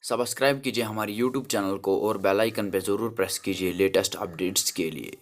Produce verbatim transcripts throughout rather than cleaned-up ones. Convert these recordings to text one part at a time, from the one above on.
Subscribe कीजिए हमारे YouTube channel को और बेल आइकन पे ज़रूर प्रेस कीजिए लेटेस्ट अपडेट्स के लिए।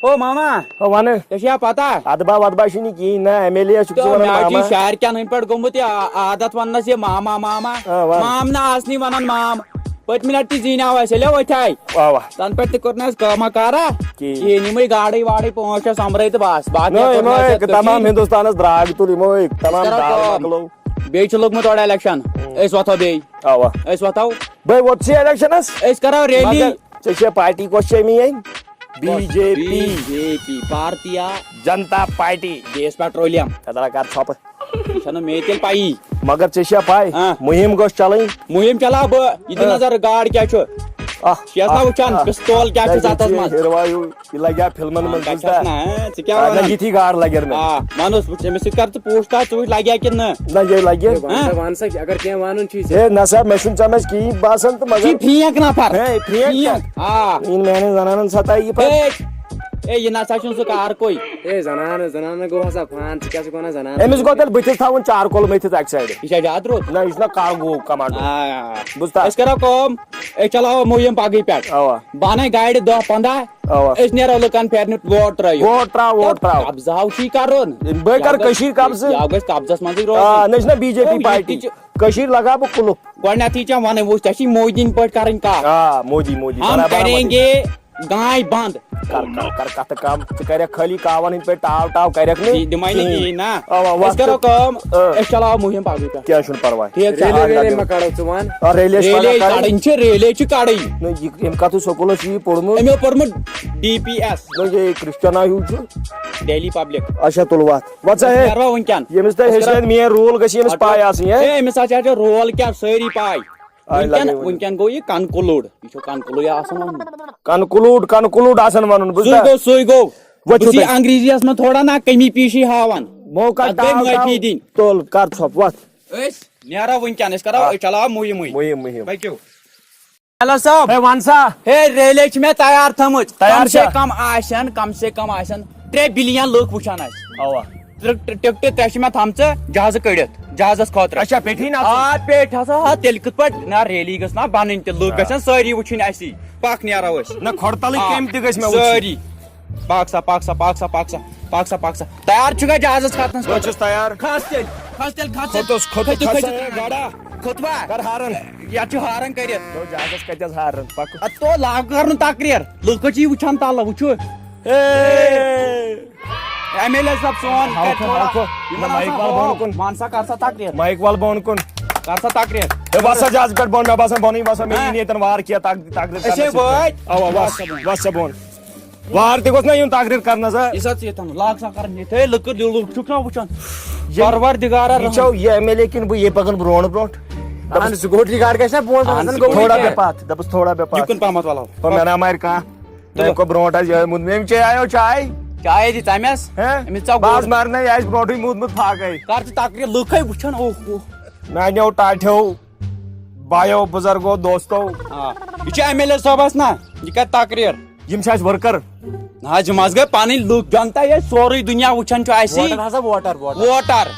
او ماما، او ونہٕ۔ ژےٚ چھےٚ پتہ؟ ادبا ودبا چھُے نہٕ کِہیٖنۍ، نہ، ایم ایل اے چھُکھ ژٕ تہٕ ونان مےٚ حظ چھُ ماما۔ شہر کٮ۪ن ہٕنٛدۍ پٲٹھۍ گوٚمُت یہِ عادت وننس، یہِ ماما ماما۔ آ، ون۔ مام نہٕ آسنٕے ونان مام۔ پٔتمہِ لٹہِ تہِ زیٖنیو اَسہِ، ییٚلہِ أتھۍ آے۔ اوا۔ تنہٕ پٮ۪ٹھ تہِ کوٚر نہٕ اَسہِ کٲمہ کارا کِہیٖنۍ۔ کِہیٖنۍ۔ یِمے گاڈے واڈے پانٛژھ شےٚ سۄمبرٲے تہٕ بس، باقٕے نہ، کوٚر نہٕ یِمو اَسہِ ییٚتہِ تمام کٔشیٖرِ۔ ہندوستانس درٛاگ تُل، یِمو أکۍ تمام أسۍ کرو دال کٲم۔ مۄکلو۔ بیٚیہِ چھُ لوٚگمُت اورٕ الیکشن، أسۍ وۄتھو بیٚیہِ۔ اوا۔ أسۍ وۄتھو۔ بھائی، وۄتھ ژٕ الیکشنس؟ أسۍ کرو ریلی۔ مگر ژےٚ چھےٚ پارٹی کۄس چھےٚ میٲنۍ؟ B J P. B J P, Bharatiya Janata party. دیش پیٹرولیم۔ خطرہ کر ژھۄپہٕ۔ یہِ چھَنہٕ مےٚ تیٚلہِ پَیی۔ مگر ژےٚ چھےٚ پَے، ہاں۔ مُہِم گوٚژھ چلٕنۍ۔ مُہِم چلاو بہٕ، یہِ دِ ہاں۔ نظر گاڈ کیٛاہ چھُ۔ اَکھ، یہِ چھِ آسان اَکھ، وٕچھان، اَکھ۔ پِستول کیٛاہ چھُ اَتھ ستَس چھِ منٛز۔ ہیٖروایو، یہِ لگہِ ہا فِلمَن ہاں، منٛز، کیٛاہ چھُ بوٗزتھا؟ آسان، ہاں، ژٕ کیٛاہ آ، نہ، وَنان؟ یِتھی گاڈ لگن مےٚ۔ آ، وَنُس، وٕچھ، أمِس سۭتۍ کر ژٕ پوٗچھ کَتھ، ژٕ وٕچھ لگہِ ہا کِنہٕ نہ۔ نہ، یہِ لگہِ۔ ہے، وَن سا، ہاں؟ وَن سا، اگر کینٛہہ وَنُن چھُے ژےٚ۔ ہے، نہ سا، مےٚ چھُنہٕ ژےٚ منٛز کِہیٖنۍ باسان تہٕ مگر یہِ پھینٛک نفر۔ ہے، پھینٛک پھینٛک، کیٛاہ؟ آ۔ یِم میٛانٮ۪ن زنانَن ستا یہِ پَتہٕ۔ ہے، ہے، یہِ نہ سا چھُنہٕ سُہ کار کوٚے۔ ہے، زنانہٕ، زنانہٕ گوٚو ہسا فان، ژٕ کیٛاہ چھُکھ وَنان زنانہٕ؟ أمِس گوٚو تیٚلہِ بٕتھِس تھاوُن چارکول مٔتھِتھ اَکہِ سایڈٕ۔ یہِ چھا زیادٕ رُت؟ نہ، یہِ چھُنہ کارگو کمانڈو۔ آ۔ بوٗزتھا؟ أسۍ کرو کٲم، أسۍ چلاوو مُہِم پگہٕے پٮ۪ٹھ۔ اَوا۔ بہٕ اَنَے گاڑِ دَہ پنٛداہ، اَوا۔ أسۍ نیرو لُکن پھیرنہِ ووٹ ترٲیِو۔ ووٹ ترٛاو، ووٹ ترٛاو۔ قبضہٕ ہاو چھُے کرُن۔ بہٕ کَرٕ یَوٕ گژھِ، کٔشیٖر قبضہٕ۔ یَوٕ گژھِ قبضس منٛزٕے روزُن۔ آ، نہ، یہِ چھِنہ بی جے پی او، ییٚتہِ پارٹی۔ چھِ کٔشیٖر لگاو بہٕ قُلُف۔ گۄڈٕنٮ۪تھٕے چھےٚ وَنٕنۍ، وٕچھ، ژےٚ چھُے مودی یِنہٕ پٲٹھۍ کَرٕنۍ کَتھ۔ آ، مودی، مودی، ہم برابر کریں مودی۔ گے گائے بند۔ کر، کر، کر کتھ کم۔ ژٕ کرکھ خٲلی کاون ہٕنٛدۍ پٲٹھۍ ٹاو ٹاو کرکھ نہٕ دِ-، دِمے نہٕ کِہیٖنۍ۔ کِہیٖنۍ، نہ۔ اوا، أسۍ وقت کرو چھُ۔ کٲم، آ۔ أسۍ چلاوو مُہِم پگہٕے پٮ۪ٹھ۔ کینٛہہ چھُنہٕ پرواے۔ ٹھیٖک چھا؟ ریلے ویلے ما کڑو ژٕ وَن؟ آ، ریلے چھِ ریلے پگاہ کڑٕنۍ۔ کڑٕنۍ چھِ، ریلے چھِ کڑٕنۍ۔ نہ، یہِ، أمۍ کتھ سکوٗلس چھُ یہِ پوٚرمُت؟ أمۍ اوس پوٚرمُت ڈی پی ایس۔ نہ، یہِ کرسچنا ہیوٗ چھُ۔ دہلی پبلک۔ اچھا، تُل وَتھ۔ وَتھ سا، ہے۔ نیروا وٕنکٮ۪ن؟ ییٚمِس تۄہہِ أسۍ ہیٚچھنٲوۍ کرو میٛٲنۍ رول گٔژھِ ییٚمِس اَتھ پَے آسٕنۍ، ہے۔ ہے، أمِس ہا چھِ اَتہِ رول کیٛاہ سٲری پَے۔ آے وٕنکٮ۪ن، لگے وٕنہِ۔ وٕنکٮ۪ن گوٚو یہِ کنکلوٗڈ۔ یہِ چھُ کنکلوٗڈ آسان وَنُن۔ کنکلوٗڈ، کنکلوٗڈ آسان وَنُن، بوٗزتھا؟ سُے گوٚو، سُے گوٚو۔ وۄنۍ چھُو بہٕ چھُس یہِ تۄہہِ انگریٖزیَس منٛز تھوڑا نا کٔمی پیٖشی ہاوان۔ موقع تَتھ گٔے ٹاو معٲفی ٹاو۔ دِنۍ۔ تُل، کر ژھۄپ، وَتھ۔ أسۍ نیرو وٕنکٮ۪ن، أسۍ کرو، آ۔ أسۍ چلاوو مُہِم وٕنۍ۔ مُہِم، مُہِم۔ پٔکِو۔ ہیلو صٲب۔ ہے، وَن سا۔ ہے، ریلے چھِ مےٚ تیار تھٲمٕژ۔ تیار کم سے چھا؟ کم آسن، کم سے کم آسن ترٛےٚ بِلیَن لُکھ وٕچھان اَسہِ۔ اَوا۔ ترٛےٚ، ٹِکٹہٕ ترٛےٚ چھِ مےٚ تھامژٕ جہازٕ کٔڑِتھ، جہازس خٲطرٕ۔ اچھا، پیٹھی نا ژٕ؟ آ، پیٹھ ہسا، ہا، تیٚلہِ کِتھ پٲٹھۍ؟ نہ، ریلی گٔژھ نا بنٕنۍ تہِ، لُکھ آ۔ گژھن سٲری وٕچھِنۍ اَسی۔ پکھ نیرو أسۍ۔ نہ، کھۄڈٕ تلٕے آ۔ کٔمۍ تہِ گٔژھۍ مےٚ وٕچھِنۍ۔ سٲری۔ پکھ سا، پکھ سا، پکھ سا، پکھ سا، پکھ سا، پکھ سا۔ تیار چھُکھا جہازس کھسنس بہٕ خٲطرٕ؟ چھُس تیار۔ کھس تیٚلہِ، کھس تیٚلہِ، کھس تیٚلہِ۔ کھوٚتُس، کھوٚتُس، کھٔتِو، کھوٚتُس۔ کھٔتِو۔ ہے، گاڈا۔ کھوٚتوا؟ کر ہارن۔ یتھ چھُ ہارن کٔرِتھ۔ تو جہازس کتہِ حظ ہارن؟ پکھ۔ اتھ تو لاگ کرُن تقریر۔ لُکھ چھِ وٕچھان تلہٕ، وٕچھِو۔ ہے۔ ایم ایل اے صٲب سون ہاو کر کھو، تھوڑا ہاو کھو۔ یِمن نہ، مایِک آسان وال ہو۔ بۄن کُن۔ وَن سا، کر سا تقریر۔ مایِک وال بۄن کُن۔ کر سا تقریر۔ ہے، وَس سا جہازٕ پٮ۪ٹھ بۄن، مےٚ باسان بۄنٕے وَس سا، مےٚ ہا؟ یی نہٕ ییٚتٮ۪ن وار کینٛہہ، تق-، تقریر أسے کرنَس سۭتۍ۔ وٲتۍ۔ اَوا، وَس، وَس سا بۄن۔ وَس سا بۄن۔ وار تہِ گوٚژھ نہ یُن تقریر کرنَس، ہا؟ یہِ سا ژٕ ییٚتٮ۪ن لاگ سا کران ییٚتہِ۔ ہے، لُکہٕ، لُکھ چھُکھ نا وٕچھان؟ یہِ پروردگارا یہِ رحم۔ چھو یہِ ایم ایل اے کِنہٕ بہٕ یہِ پَکان برونٛٹھ برونٛٹھ؟ اہن، سکیورٹی گارڈ گژھِ نا برونٛٹھ برونٛٹھ اہن، آسان، گوٚو سکیورٹی یہِ تھوڑا گارڈ۔ بے پَتھ، دَپُس تھوڑا بے پَتھ۔ یہِ کُن پہمتھ وَلو۔ ہو، مےٚ نا مارِ کانٛہہ۔ تُلو۔ تٔمۍ کوٚر برونٛٹھ اَسہِ یِہوٚے موٗد۔ أمۍ چے آیو چاے۔ چاے دِ ژَمٮ۪س۔ ہہ؟ أمِس ژاو بہٕ گوٚو۔ آز مارنَے اَسہِ برونٛٹھٕے موٗدمُت فاقَے۔ کر ژٕ تقریر، لُکھے وٕچھان، اوہ، اوہ۔ میٛانیو ٹاٹھیو، بایو، بُزرگو، دوستو۔ آ۔ یہِ چھُ ایم ایل اے صٲبَس نا، یہِ کَرِ تقریر۔ یِم چھِ اَسہِ ؤرکَر۔ نہ حظ، یِم حظ گٔے پَنٕنۍ لُکھ، جنتا، یہِ سورُے دُنیا وٕچھان چھُ اَسی۔ ووٹر ہسا ووٹر، ووٹر۔ ووٹر۔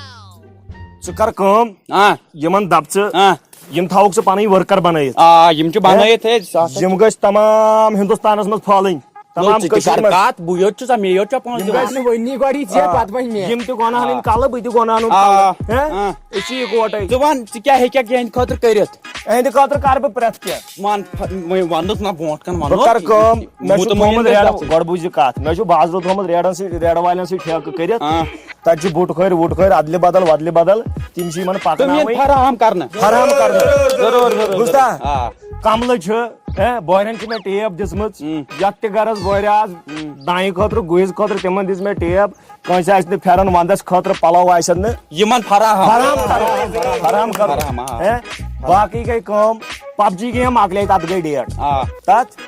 ژٕ کر کٲم، آ۔ یِمن دپ ژٕ، آ۔ یِم تھاوکھ ژٕ پنٕنۍ ورکر بنٲیِتھ۔ آ، یِم چھِ بنٲیِتھ، ہے، سُہ ہسا یِم گٔژھۍ تمام ہندوستانس منٛز پھٲلٕنۍ، تمام نو، ژٕ تہِ کٔشیٖرِ کر منٛز۔ کتھ، بہٕ یوت چھُس، مےٚ یوت چھا پونٛسہٕ یِم دِوان؟ گژھِ نہٕ وۄنی گۄڈٕ یہِ ژےٚ آ۔ پتہٕ وۄنۍ مےٚ۔ یِم تہِ گۄناہن ہٕنٛدۍ آ۔ کلہٕ، بہٕ تہِ گۄناہن ہُنٛد آ۔ کلہٕ۔ ہہ؟ آ۔ أسۍ چھِ یِکوٹے۔ ژٕ وَن، ژٕ کیٛاہ ہیٚککھ یِہنٛدِ خٲطرٕ کٔرِتھ؟ اہنٛدِ خٲطرٕ کرٕ بہٕ پرٛٮ۪تھ کینٛہہ۔ وَن، وۄنۍ وَنُس نہ، برونٛٹھ کَنہِ وَنو۔ بہٕ کَرٕ کٲم، مےٚ چھُ مطمئن تھومُت گژھِ ریڈَن، گژھُن۔ گۄڈٕ بوٗزِو کَتھ، مےٚ چھُ بازرٕ تھومُت ریڈَن سۭتۍ، ریڈٕ والٮ۪ن سۭتۍ ٹھیکہٕ کٔرِتھ۔ آ۔ تَتہِ چھِ بُٹہٕ کھٲرۍ وُٹہٕ کھٲرۍ، اَدلہِ بدل وَدلہِ بدل، تِم چھِ یِمَن تِم یِن پَکناوٕنۍ۔ فراہم کرنہٕ۔ فراہم کرنہٕ۔ ضروٗر، ضروٗر، بوٗزتھا؟ ضروٗر۔ آ۔ کملہٕ چھِ، ہے، بۄہرٮ۪ن چھِ مےٚ ٹیپ دِژمٕژ، ہُم۔ یَتھ تہِ گرس بۄہرِ آسہٕ، ہُم۔ دانہِ خٲطرٕ، گُہِس خٲطرٕ، تِمن دِژ مےٚ ٹیپ۔ کٲنٛسہِ آسہِ نہٕ پھٮ۪رن ونٛدس خٲطرٕ پلو آسن نہٕ۔ یِمن فراہم۔ فراہم کرو۔ فراہم کرو۔ فراہم، آ۔ ہے؟ باقٕے گٔے کٲم، پب جی گیم مۄکلے، تتھ گٔے ڈیٹ۔ آ۔ تتھ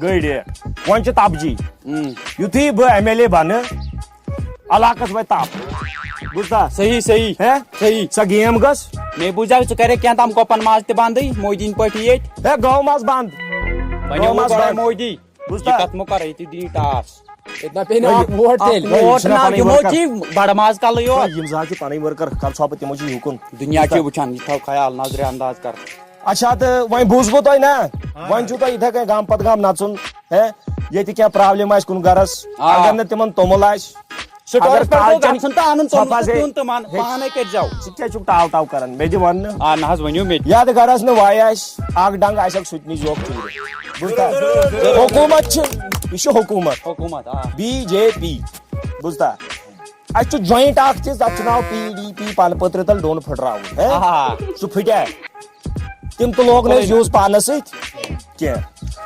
گٔے ڈیٹ۔ وۄنۍ چھِ تب جی۔ اۭں۔ یُتھُے بہٕ ایم ایل اے بنہٕ، علاقس واتہِ تپ۔ بوٗزتھا؟ صحیح، صحیح۔ ہے؟ صحیح۔ سۄ گیم گٔژھ۔ مےٚ بوٗزیو، ژٕ کرکھ کینٛہہ تام گۄپن منٛز تہِ بندٕے، مودی یِنہٕ پٲٹھۍ ییٚتہِ۔ ہے، گوٚو مس بند۔ وۄنۍ گوٚو یِمو مس گۄڈے بند۔ مودی۔ بوٗزتھا؟ یہِ کتھ مہ کر، ییٚتہِ دِیِن ٹاس۔ ییٚتہِ ما پیٚیہِ نہٕ اکھ ووٹ تیٚلہِ؟ اکھ ووٹ چھُنہ نہ، پنٕنۍ یِمو ؤرکر۔ چی بڑٕ ماز کلہٕ یوت۔ یِم زٕ ہَتھ چھِ پنٕنۍ ؤرکر، کر ژھۄپہٕ، تِمو چھِ یُکُن۔ دُنیا چھُ وٕچھان، یہِ تھاو خیال، نظرِ انداز کر۔ اچھا، تہٕ وۄنۍ بوٗزوٕ تۄہہِ نا؟ وۄنۍ چھُو تۄہہِ یِتھے کٔنۍ گام پتہٕ گام نژُن، ہے؟ ییٚتہِ کینٛہہ پرابلم آسہِ کُنہِ گرس، آ۔ اگر نہٕ تِمن توٚمُل آسہِ، سٹورس اگر پٮ۪ٹھ گوٚو کالچن گژھُن تہٕ انُن توٚمُل ژھۄپہٕ تہٕ آسہِ، سیُن تہٕ من، ہے، پانے کٔرۍ زیو۔ ژٕ کیٛاہ چھُکھ ٹال ٹال کران؟ مےٚ دِ وننہٕ۔ آ، نہ حظ، ؤنِو مےٚ تہِ۔ یتھ گرس نہٕ وَے آسہِ، اکھ ڈنگ آسٮ۪کھ، سُہ تہِ نِش یوکھ ژوٗرِ۔ بوٗزتھا؟ حکوٗمت چھِ، یہِ چھِ حکوٗمت۔ حکوٗمت، آ۔ B J P. بوٗزتھا؟ اَسہِ چھُ جوینٹ اکھ چیٖز، تَتھ چھُ ناو پی ڈی پی، پنہٕ پٔترِ تل ڈوٚن پھٕٹراوُن۔ ہے؟ آ۔ سُہ پھٕٹیا؟ تِم تہِ لوگ نہٕ أسۍ یوٗز پانس سۭتۍ کینٛہہ۔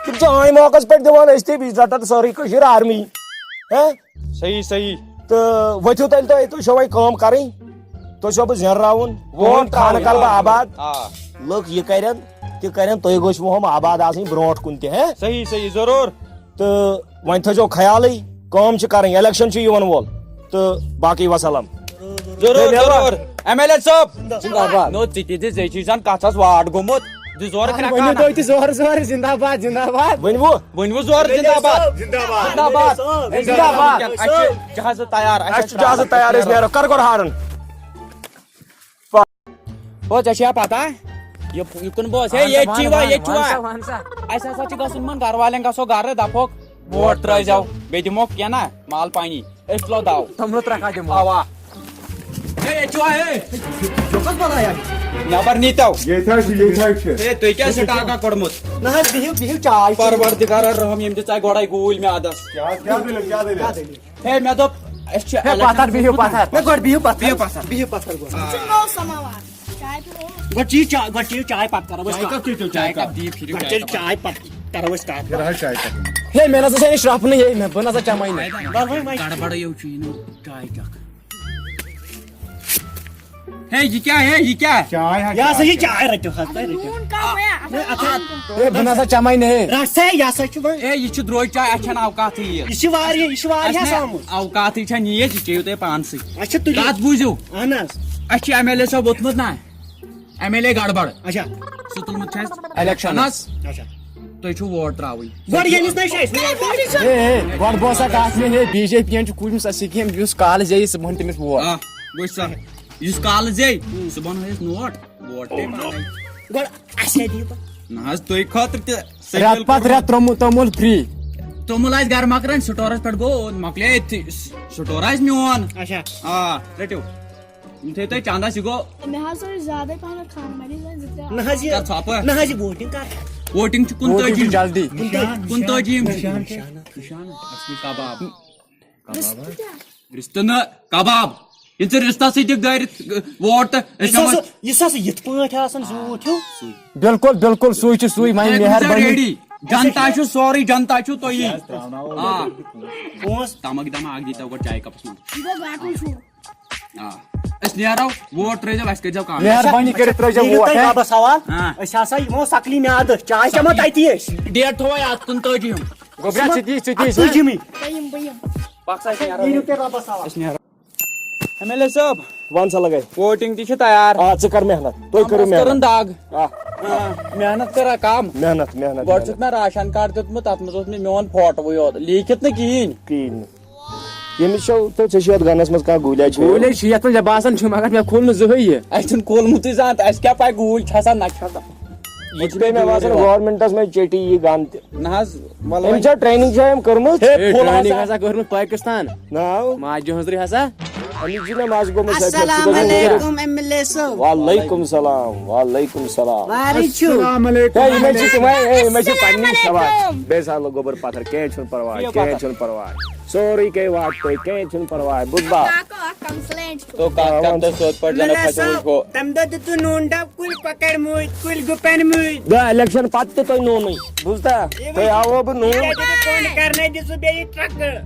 تِم چھِ عام موقعس پٮ۪ٹھ دِوان، أسۍ تہِ بیٚیہِ رٹان سٲرٕے کٔشیٖر آرمی۔ ہے؟ صحیح، صحیح۔ تہٕ ؤتھِو تیٚلہِ تُہۍ، تُہۍ چھو وۄنۍ کٲم کرٕنۍ، تُہۍ چھو بہٕ زینراوُن، ووٹ تُہُنٛد خانہٕ ترٛاوٕنۍ۔ کَرٕ بہٕ آباد۔ آ۔ لُکھ یہِ کرن، تہِ کرن، تُہۍ گٔژھِو ہُم آباد آسٕنۍ برونٛٹھ کُن تہِ، ہے؟ صحیح، صحیح، ضروٗر۔ تہٕ وۄنۍ تھٲیزیو خیالٕے، کٲم چھِ کرٕنۍ، الیکشن چھُ یِوان وول، تہٕ باقٕے وسلام۔ ضروٗر، ہے، مےٚ ضروٗر۔ ایم ایل اے صٲب۔ زِنٛدہ باد۔ نو، ژٕ تہِ دِ، ژےٚ چھُے زن کتھ آس واٹ گوٚمُت۔ دِ زورٕ کھرٛکھ ؤنِو ہنا۔ تُہۍ تہِ زورٕ زورٕ، زِنٛدہ باد، زِنٛدہ باد۔ ؤنِو۔ ؤنِو زورٕ، زِنٛدہ باد۔ زِنٛدہ باد۔ زِنٛدہ باد۔ زِنٛدہ باد۔ اَسہِ چھُ جہازٕ تیار، اَسہِ اَسہِ چھُ جہازٕ تیار، أسۍ نیرو۔ کر گۄڈٕ ہارن۔ ہو، ژےٚ چھےٚ پتہ؟ یہِ، یہِ کُن بوز۔ ہے، وَن سا، ییٚتہِ چھِ وَن، یِوان، وَن، ییٚتہِ چھِ وَن یِوان۔ سا، وَن سا۔ اَسہِ ہسا چھِ گژھُن یِمن گرٕ والٮ۪ن، گژھو گرٕ، دَپہوکھ، ووٹ ترٛٲیزیو، بیٚیہِ دِمو کینٛہہ نہ، مال پانی۔ أسۍ تُلو دَو۔ توٚملہٕ ترٛکھ ہا دِمو۔ اَوا۔ ہے، ییٚتہِ چھُوا، ہے؟ یہِ کۄس بَلایا؟ نٮ۪بر نیٖتو۔ ییٚتہِ حظ چھُ، ییٚتہِ حظ چھُ۔ ہے، تُہۍ کیٛاہ چھُ ٹاکا کوٚڑمُت؟ نہ حظ، بِہِو، بِہِو چاے چیٚیِو۔ پروردگار الرحم، ییٚمۍ دِژ ژےٚ گۄڈَے گوٗلۍ میادس۔ کیٛاہ، کیٛاہ دٔلیٖل، کیٛاہ دٔلیٖل؟ کیٛاہ دٔلیٖل؟ ہے، مےٚ دوٚپ، أسۍ چھِ ہے، الیکشن پتھر بِہِو، پتھر۔ نہ، گۄڈٕ بِہِو پتھر۔ بِہِو پتھر۔ بِہِو پتھر گۄڈٕ۔ آ۔ ژٕ نوٚو سماوار۔ چاے پیٚو؟ گۄڈٕ چیٚیِو چاے، گۄڈٕ چیٚیِو چاے، پتہٕ کرو أسۍ چاے کتھ۔ کپ چیٚیِو، چاے چاے کپ۔ کپ دِیِو، پھِرِو گۄڈٕ چاے چیٚیِو کپ۔ چاے، پتہٕ کرو أسۍ کتھ۔ یہِ رہا چاے کپ۔ ہے، مےٚ نہ سا چھےٚ نہٕ شرٛپنٕے، ہے، مےٚ، بہٕ نہ سا چمے نہٕ۔ وۄنۍ، وۄنۍ، وۄنۍ۔ گڑبڑے یو چھُ یہِ نہٕ چاے چکھ۔ ہے، یہِ کیٛاہ، ہے، یہِ کیٛاہ؟ چاے ہا، یہِ ہسا چھِ چاے۔ چاے، رٔٹِو حظ، تُہۍ رٔٹِو۔ نوٗن کم یا؟ اَتھ نہ، اَتھ نوٗن کم۔ ہے، بہٕ نہ سا چمے نہٕ۔ رس ہے، یہِ ہسا چھُ وۄنۍ۔ ہے، یہِ چھِ درٛوج چاے، اَتھ چھَنہٕ اوقاتٕے یہِ۔ یہِ چھِ واریاہ، یہِ چھِ واریاہس اَسہِ نہٕ آمُت۔ اوقاتٕے چھَنہٕ یہِ، یہِ چیٚیِو تُہۍ پانسٕے۔ اچھا، تُلِو۔ کَتھ بوٗزِو؟ اہن حظ۔ اَسہِ چھُ ایم ایل اے صٲب ووٚتھمُت نا، ایم ایل اے گڑبڑ۔ اچھا۔ سُہ تُلمُت چھُ اَسہِ الیکشنس۔ اچھا۔ تُہۍ چھِو ووٹ ترٛاوٕنۍ۔ گۄڈٕ ییٚمِس نَے چھِ اَسہِ۔ ہے، ہے، گۄڈٕ بوز سا کَتھ مےٚ، ہے، بی جے پی یَن چھُ کُجمٕژ سۄ سِکیٖم، یُس کالہٕ زیٚیہِ، سُہ بَنہِ تٔمِس ووٹ۔ آ، وٕچھ سا، یُس کالہٕ زیٚیہِ، سُہ بَنو أسۍ نوٹ۔ ووٹ تہِ پانے۔ گۄڈٕ اَسہِ دِیِو پَتہٕ۔ نہ حظ، تُہۍ خٲطرٕ تہِ سیٚکہِ رٮ۪تہٕ پَتہٕ رٮ۪تہٕ ترٛوومُت توٚمُل فری۔ توٚمُل آسہِ گرٕ مۄکلان، سٹورَس پٮ۪ٹھ گوٚو، مۄکلے أتھی۔ سٹور آسہِ میون۔ اچھا۔ آ، رٔٹِو۔ یِم تھٲیِو تُہۍ چندس، یہِ گوٚو۔ مےٚ حظ ٲسۍ زیادَے پَہمَتھ کھنٛڈ، وۄنۍ ٲسۍ زٕ ترٛےٚ نہ حظ یہِ، کر ژھۄپہٕ۔ نہ حظ یہِ voting کر۔ Voting چھِ کُنتٲجی۔ Voting چھِ جلدی۔ کُنتٲ-، کُنتٲجی یِم چھِ۔ نِشان، نِشان، اصلی کباب۔ رِستہٕ کیٛاہ؟ رِستہٕ نہٕ، کباب۔ ییٚلہِ ژٕ رِستَس سۭتۍ دِکھ دٲرِتھ، ووٹ تہٕ أسۍ یُس ہٮ۪مو ہسا، یُس ہسا یِتھ پٲٹھۍ آسان زیوٗٹھ ہیوٗ۔ بِلکُل، بِلکُل، سُے چھُ سُے، وۄنۍ ہے، مہربٲنی۔ Ready۔ جنتا چھُ سورُے، جنتا چھُ تُہی۔ آ۔ پونٛسہٕ۔ تمک دما اکھ دیٖتو گۄڈٕ چایہِ کپس منٛز۔ یہِ گوٚو گاٹُن چھُ۔ آ۔ أسۍ نیرو، ووٹ ترٲیزیو، اَسہِ کٔرزیو کانٛہہ۔ مہربٲنی کٔرِتھ ترٲیزیو کٔرِو ووٹ، تُہۍ ہے؟ واپس سوال۔ آ۔ أسۍ ہسا یِمو سکلی میادٕ، چاے چٮ۪مو تَتی أسۍ۔ Date تھوو اَتھ کُنتٲجی ہُنٛد۔ گوٚبرا، ژٕ دِ، ژٕ دِ، ژٕ دِ۔ اَتھ تُجہِ مٕے۔ بہٕ یِمہٕ، بہٕ یِمہٕ۔ پکھ سا، أسۍ نیرو۔ نیٖرِو تُہۍ واپس سوال۔ أسۍ نیرو۔ ایم ایل اے صٲب، وَن سا لگے۔ Voting تہِ چھِ تیار۔ آ، ژٕ کر محنت، تُہۍ کٔرِو کمرس کٔرٕن محنت۔ دگ۔ آ۔ آ، محنت کٔرا کم۔ محنت، محنت، گۄڈٕ محنت۔ چھُکھ مےٚ راشن کارڈ دیُتمُت، تتھ منٛز اوس مےٚ میون فوٹوٕے یوت، لیٖکھِتھ نہٕ کِہیٖنۍ۔ کِہیٖنۍ نہٕ۔ ییٚمِس چھو، تُہۍ، ژےٚ چھُ یتھ گنس منٛز کانٛہہ گوٗلیا چھٲوِتھ؟ گوٗلیا چھِ یتھ منٛز، مےٚ باسان چھِ، مگر مےٚ کھوٗل نہٕ زٕہٕے یہِ۔ اَسہِ چھُنہٕ کھوٗلمُتٕے زانٛہہ تہٕ اَسہِ کیٛاہ پاے گوٗلۍ چھےٚ سا نہ چھےٚ سا۔ یہِ چھُ مےٚ باسان گورمنٹس منٛز چیٚٹی یہِ گن تہِ۔ نہ حظ، وَلہٕ أمۍ وۄنۍ۔ چھا training چھا أمۍ کٔرمٕژ؟ ہے، ہے، full training ہسا۔ ہسا کٔرمٕژ پٲکِستان۔ ناو؟ ماجہِ ہٕنٛزرِ ہسا۔ أمِس چھُ مےٚ مَس گوٚمُت سۄ پھِر، سُہ السلام گوٚمُت علیکم ایم ایل اے صٲب۔ وعلیکم سلام، وعلیکم سلام۔ وارٕ چھُ۔ السلام علیکم۔ ہے، یِمے چھِ تِمے، ہے، یِمے چھِ پننی السلام سوال۔ علیکم۔ بیٚیہِ سا لوٚگ گوٚبُر پتھر، کینٛہہ چھُنہٕ پرواے، کینٛہہ چھُنہٕ پرواے۔ سورُے گٔے وقتٕے، کینٛہہ چھُنہٕ پرواے، بوٗزتھا؟ کاکو، اکھ complaint چھُ۔ تو کتھ کر تہٕ سیوٚد پٲٹھۍ زن ملا کھسو صٲب، وٕچھو۔ تمہِ دۄہ دیُتوٕ نوٗن ڈبہٕ کُلۍ کۄکر مُجۍ، کُلۍ گُپن مُجۍ۔ دہ election پتہٕ تہِ تۄہہِ نوٗنٕے، بوٗزتھا؟ یہِ تۄہہِ وٕچھ، آووٕ بہٕ نوٗن۔ یہِ دیُتوٕ کۄنٛڈ کرنَے دِژوٕ بیٚیہِ ٹرٛکہٕ۔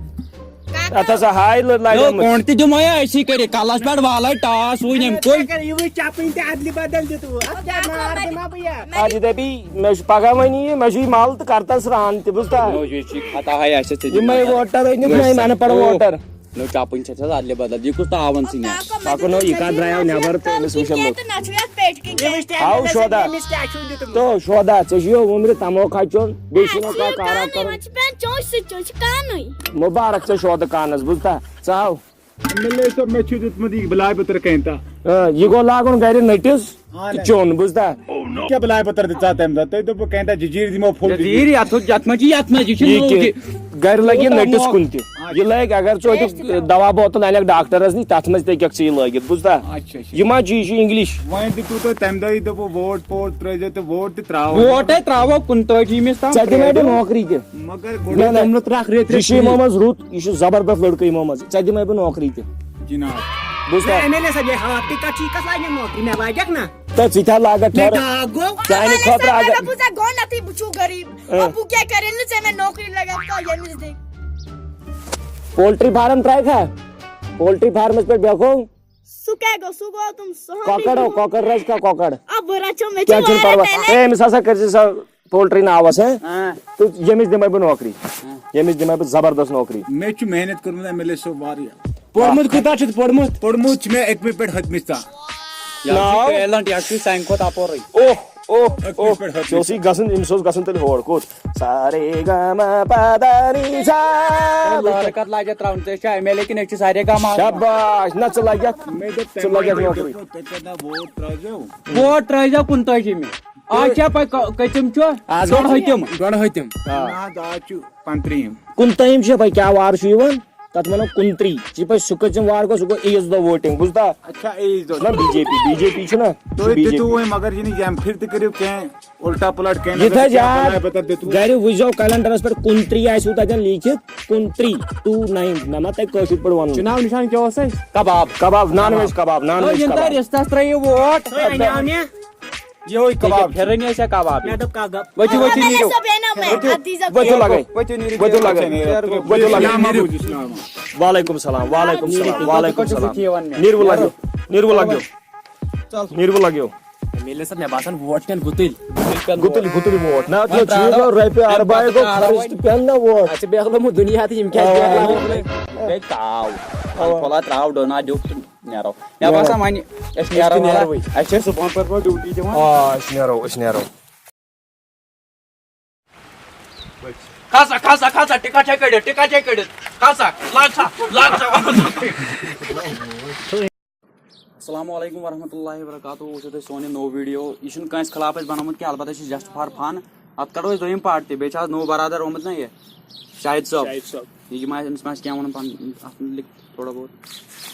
اتھ ہسا ہاے لٔر لارِ یو، آمٕژ۔ کۄنٛڈ تہِ دِمو یا أسی کٔرِتھ، کلس پٮ۪ٹھ والے ٹاس وُنۍ ییٚمہِ کُے۔ ٹرٛکہٕ، یہِ وٕچھ چپٕنۍ تہِ ادلہِ بدل دیُتوٕ۔ اتھ کیٛاہ نار دِمہٕ ہا بہٕ یتھ؟ اتھ یہِ دپی، مےٚ چھُ پگاہ وۄنۍ یہِ، مےٚ چھُ یہِ مل تہٕ کرتس ران تہِ، بوٗزتھا؟ نو، یہِ چھِ خطا ہے اَسہِ ژےٚ یِمے دِمہٕ voter أنِکھ نہ، یِم unpad voter۔ نو چپٕنۍ چھےٚ تھَس ادلہِ بدل، یہِ کُس تاوان ژٕ نٮ۪بر؟ پکو نو، یہِ کتھ درٛایو نٮ۪بر تہٕ أمِس وٕچھو لُکھ۔ ہاو شودا۔ تو شودا، ژےٚ چھُ یہِ عمرِ تموکھ ہا چیوٚن، بیٚیہِ چھُنہٕ کانٛہہ کارا کرُن۔ مبارک ژےٚ شودٕ کانس، بوٗزتھا؟ ژٕ ہاو۔ مےٚ لے سۄ، مےٚ چھُ دیُتمُت یہِ بلاے بتر کینتا۔ آ، یہِ گوٚو لاگُن گرِ نٔٹِس تہٕ چیوٚن، بوٗزتھا؟ کیٛاہ بلاے بتر دِژا تَمہِ دۄہ؟ تۄہہِ دوٚپوُ کینتا ججیٖر دِمو فُل۔ جزیٖر یتھ ہُہ، یتھ منٛز چھِ، یتھ منٛز یہِ چھِ یہِ نوٚو کہِ کہِ گرِ لگہِ یہِ نٔٹِس کُن تہِ۔ یہِ لگہِ اگر ژٕ أتیُک دوا بوتل انکھ ڈاکٹرس نِش، تتھ منٛز تہِ ہیٚککھ ژٕ یہِ لٲگِتھ، بوٗزتھا؟ اچھا، اچھا۔ یہِ ما چیٖز چھُ انگلش؟ وۄنۍ دیُتوُ تۄہہِ تَمہِ دۄہ یہِ دوٚپُو ووٹ پوٹ ترٛٲیزیو تہٕ ووٹ تہِ ترٛاوو۔ ووٹ ہے ترٛاوو کُنتٲجی مِس تام۔ ژےٚ دِمے بہٕ نوکری تہِ۔ مگر نہ، نہ۔ تِم نہٕ ترٛکھ رٮ۪تھ یہِ چھُ یِمو منٛز رُت، یہِ چھُ زبردست لڑکہٕ یِمو منٛز، ژےٚ دِمے بہٕ نوکری تہِ۔ جناب۔ بوٗزتھا؟ ایم ایل اے صٲب، یہِ ہاکھ تہِ کَتھ چھِ، یہِ کَس لاگہِ مےٚ نوکری؟ مےٚ لاگٮ۪کھ نہ؟ تہٕ ژٕ تہِ ہا لاگکھ مےٚ تھوڑا۔ داگ گوٚو۔ چانہِ خٲطرٕ اگر بہٕ ژےٚ گۄڈٕنیتھٕے بہٕ چھُو غریٖب، اۭں۔ بہٕ کیٛاہ کَرٕ ییٚلہِ نہٕ ژےٚ مےٚ نوکری لگکھ کانٛہہ ییٚمِس دِکھ؟ Poultry farm ترٛایکھا؟ پولٹری فارمس پٮ۪ٹھ بیٚہکھو؟ سُہ کیٛاہ گوٚو؟ سُہ گوٚو تِم سۄہن کۄکر ہو، کۄکر رچھ کھا کۄکر۔ آ، بہٕ رچھو، مےٚ چھِ کیٛاہ چھُنہٕ واریاہ پرواے۔ talent۔ ہے، أمِس ہسا کٔرۍ زِ سا پولٹری ناوس، ہے؟ تہٕ ییٚمِس دِمے بہٕ نوکری، ییٚمِس دِمے بہٕ زبردست نوکری۔ مےٚ چھُ محنت کٔرمٕژ ایم ایل اے صٲب واریاہ۔ پوٚرمُت کوٗتاہ چھُ پوٚرمُت؟ پوٚرمُت چھُ مےٚ ٲٹھمہِ پٮ۪ٹھ ٲٹھمہِ تام۔ ناو؟ ٹیلنٹ، یہِ چھُ سانہِ کھۄتہٕ اپورٕے۔ اوہ، اوہ، اوہ، پٮ۪ٹھ ژےٚ اوسُے گژھُن، أمِس اوس گژھُن تیٚلہِ ہور۔ کوٚت؟ سا رے گا ما پا دا نی سا۔ لارٕ کتھ لاجہِ ترٛاوُن؟ ژےٚ چھا ایم ایل اے کِنہٕ أسۍ چھِ سارے گام آسان؟ شاباش، نہ ژٕ لگکھ، مےٚ دوٚپ ژٕ لگکھ نوکری۔ تۄہہِ کتہِ نوکری ترٛٲیزیو؟ ووٹ ترٛٲیزیو کُنتٲجی مِس۔ آز چھا پاے کٔژِم چھُ؟ آز ڈۄڈ ہتِم۔ ڈۄڈ ہتِم۔ نہ حظ، آز چھُ پنترٛہِم۔ کُنتٲیِم چھُ پاے کیٛاہ وار چھُ یِوان؟ تَتھ وَنو کُنترٛی۔ یہِ چھِ پَے سُہ کٔژِم وار گوٚو، سُہ گوٚو عیٖذ دۄہ ووٹِنٛگ، بوٗزتھا؟ اچھا، عیٖذ دۄہ۔ چھُنہ B J P, B J P چھُنہ؟ تُہۍ بی جے دِتوُ پی۔ وۄنۍ، مگر یہِ نہٕ یَمہِ پھِرِ تہِ کٔرِو کینٛہہ، اُلٹا پُلٹ کینٛہہ۔ یہِ تھٲیزِ یاد، پَتہٕ دِتوُ۔ گرِ وٕچھزیو کیلنڈرَس پٮ۪ٹھ کُنترٛی آسِوٕ تَتٮ۪ن لیٖکھِتھ، کُنترٛی، ٹوٗ ناین، مےٚ ما تَگہِ کٲشِر پٲٹھۍ وَنُن۔ چُناو نِشان کیٛاہ اوس اَسہِ؟ کباب۔ کباب، نان ویج کباب، نان ویج یِم کباب۔ تۄہہِ رِستَس ترٛٲیِو ووٹ۔ تُہۍ اَنیو مےٚ۔ یِہوٚے کباب چھُ۔ پھِرٕنۍ ٲسۍ یا کباب؟ مےٚ دوٚپ کباب۔ ؤتھِو، ؤتھِو، نیٖرِو۔ ؤتھِو لگے۔ ؤتھِو لگے۔ ؤتھِو لگے۔ وعلیکم السلام، وعلیکم السلام، وعلیکم السلام۔ نیٖرِو لگیو، نیٖرِو لگیو۔ نیٖرِو لگیو۔ میلہِ سا مےٚ باسان ووٹ پٮ۪ن گُتٕلۍ۔ گُتٕلۍ، گُتٕلۍ ووٹ۔ نہ، نہ، چیٖز گوٚو رۄپیہِ اَرباے گوٚو خرٕچ تہٕ پٮ۪ن نہ ووٹ۔ اَسہِ چھِ بیٚہلومُت دُنیا تہٕ یِم کیٛاہ آ، چھِ آ۔ بیٚہلومُت؟ گٔے کاو۔ پھۄلہ ترٛاو ڈونا ڈیُک تہٕ نیرو۔ مےٚ باسان وۄنۍ أسۍ نیرو وَلہ۔ نیرو۔ اَسہِ چھِ صُبحن پٮ۪ٹھ پٮ۪ٹھ ڈیوٹی دِوان۔ آ، أسۍ نیرو، أسۍ نیرو۔ کھسا، کھسا، کھسا، ٹکٹ چھے کٔڑِتھ، ٹکٹ چھے کٔڑِتھ۔ کھسا، لگ سا، لگ سا۔ السلام علیکم ورحمۃ اللہ وبرکاتہ۔ وٕچھِو تُہۍ سون یہِ نوٚو ویٖڈیو۔ یہِ چھُنہٕ کٲنٛسہِ خلاف اَسہِ بنومُت کینٛہہ، البتہ چھِ just for fun۔ اَتھ کَڑو أسۍ دوٚیِم پارٹ تہِ۔ بیٚیہِ چھِ آز نوٚو برادر آمُت نہ یہِ، شاہد صٲب۔ شاہد صٲب۔ یہِ ما، أمِس ما آسہِ کینٛہہ وَنُن پَنُن، اَتھ مُتعلِق تھوڑا بہت۔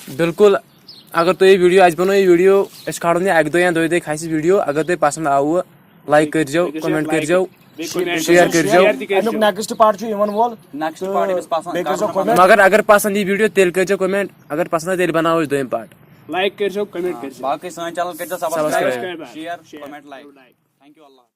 بِلکُل۔ اگر تۄہہِ یہِ ویٖڈیو، اَسہِ بَنوو یہِ ویٖڈیو، أسۍ کھالو نہٕ یہِ اَکہِ دۄہ یا دۄیہِ دۄہہِ کھسہِ ویٖڈیو۔ اگر تۄہہِ پَسنٛد آوٕ، لایک کٔرۍزیو، کَمٮ۪نٛٹ کٔرۍزیو، شِیَر کٔرۍزیو۔ اَمیُک نیکسٹ پارٹ چھُ یِوان وول۔ نیکسٹ پارٹ أمِس پَسنٛد، بیٚیہِ کٔرۍزیو کَرُن کَمٮ۪نٛٹ۔ مگر اگر پَسنٛد یی ویٖڈیو، تیٚلہِ کٔرۍزیو کَمٮ۪نٛٹ۔ اگر پَسنٛد آے، تیٚلہِ بَناوو أسۍ دوٚیِم پارٹ۔ لایک کٔرۍزیو، کمنٹ کٔرۍزیو۔ باقٕے سٲنۍ چینل کٔرۍزیو subscribe. Subscribe, share, comment, like. Thank U, اللہ حافظ۔